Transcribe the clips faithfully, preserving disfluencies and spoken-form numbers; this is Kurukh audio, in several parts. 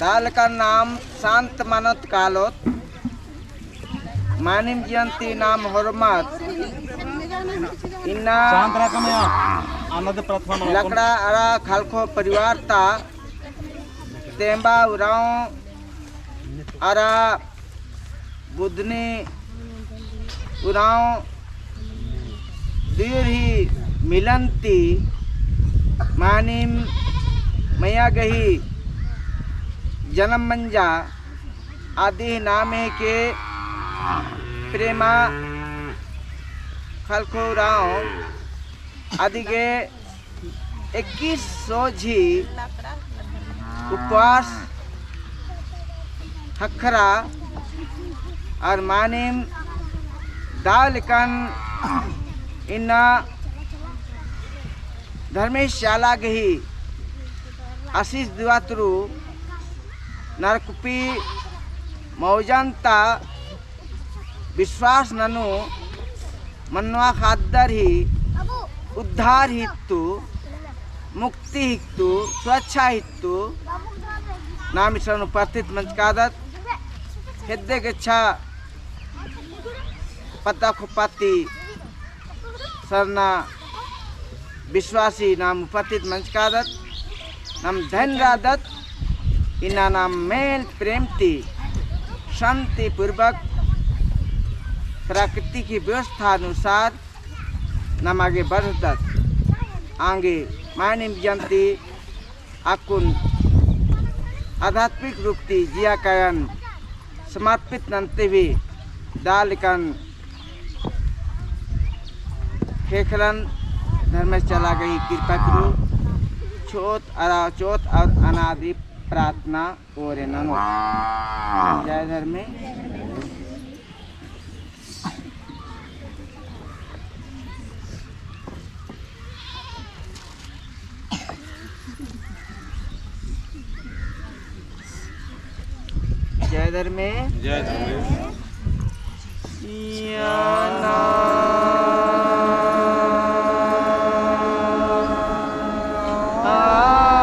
आलका नाम शांत मानत कालोत, मानिम जयंती नाम होरमत, इन्ना शांत रकम या, आनंद प्रथमा नमः। लकड़ा अरा खलखो परिवार ता, तेंबा उराँव अरा बुधनी उराँव दुईर ही मिलन ती मानिम मइय्याँ गही जनम मंजा। अदी नामे के प्रेमा खलखो उराँव अदी गे इक्कीस सौ झी उपवास ख़क्खरा अरा मानिम दव लेकन इन्ना धर्मेस चाला गही आशीष दुआ तुरु नरकुपी मौजन ता विश्वास ननू मनवा ख़द्दर ही उद्धार हिकतू, मुक्ति हिकतू, सुरक्षा हिकतू नाम इसन उपस्थित मंजकादत। हेद्दे गेच्छा पद्दा खोपाती सरना विश्वासी नाम उपस्थित मंजकादत, नाम धन्य रअदत, इन्ना नाम मेल प्रेम ती शांतिपूर्वक प्राकृतिक व्यवस्था अनुसार नाम आगे बढ़दत। आंगे मानिम जयंती अक्कुन आध्यात्मिक रूप ती जिया कायन समर्पित नन्ते भी दव लेकन ख़ेख़ेलन। धर्मेस चाला गही कृपा करू। चोत अरा चोत अरा अनादि प्रार्थना ओरे ननो। जय धर्मे। जय धर्मे। जय धर्मे। सियाना आदि।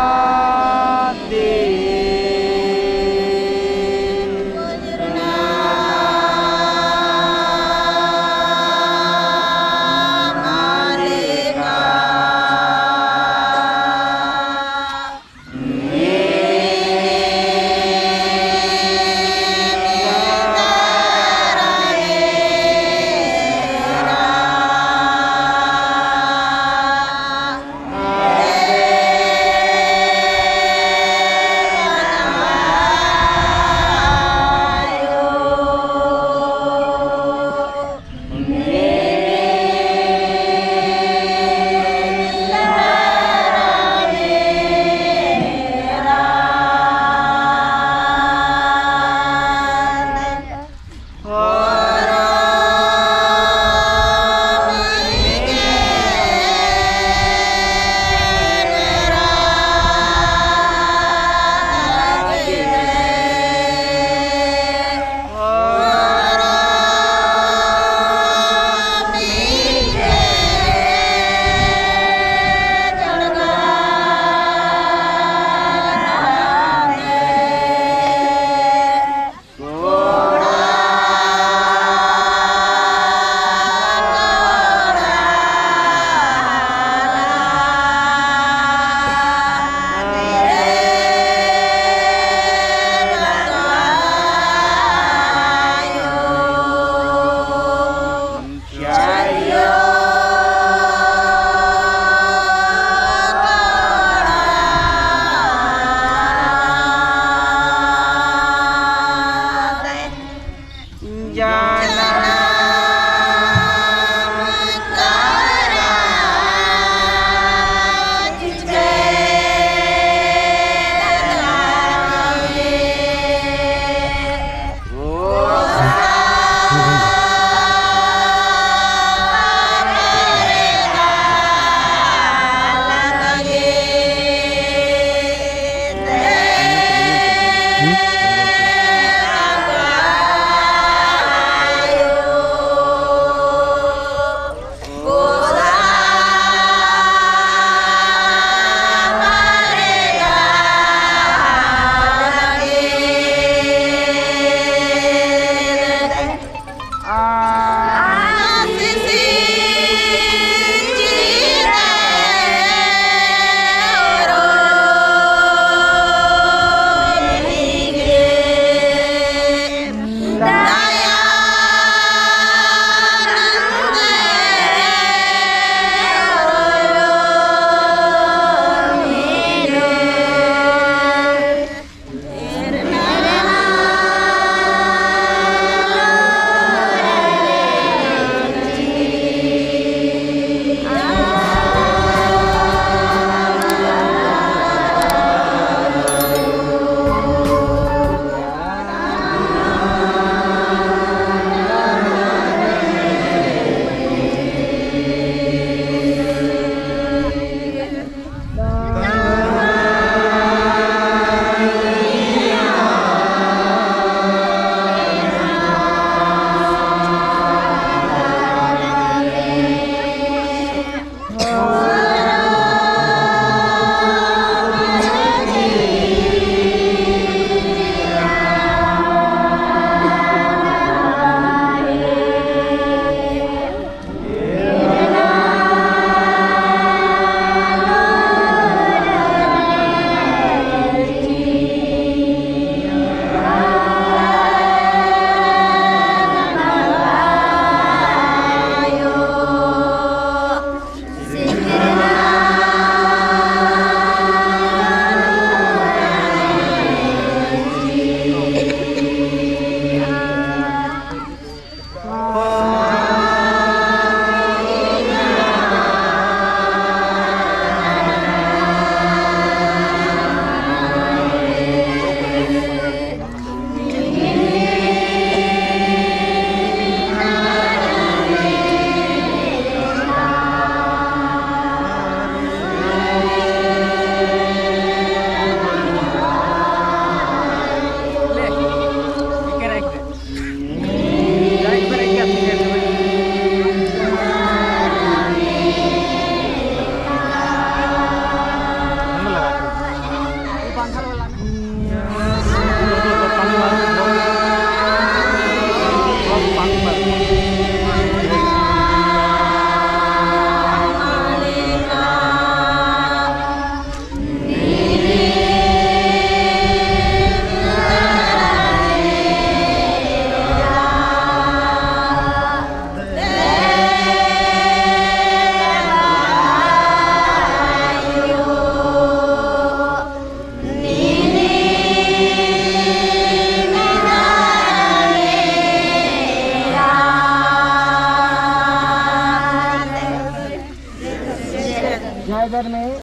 इधर में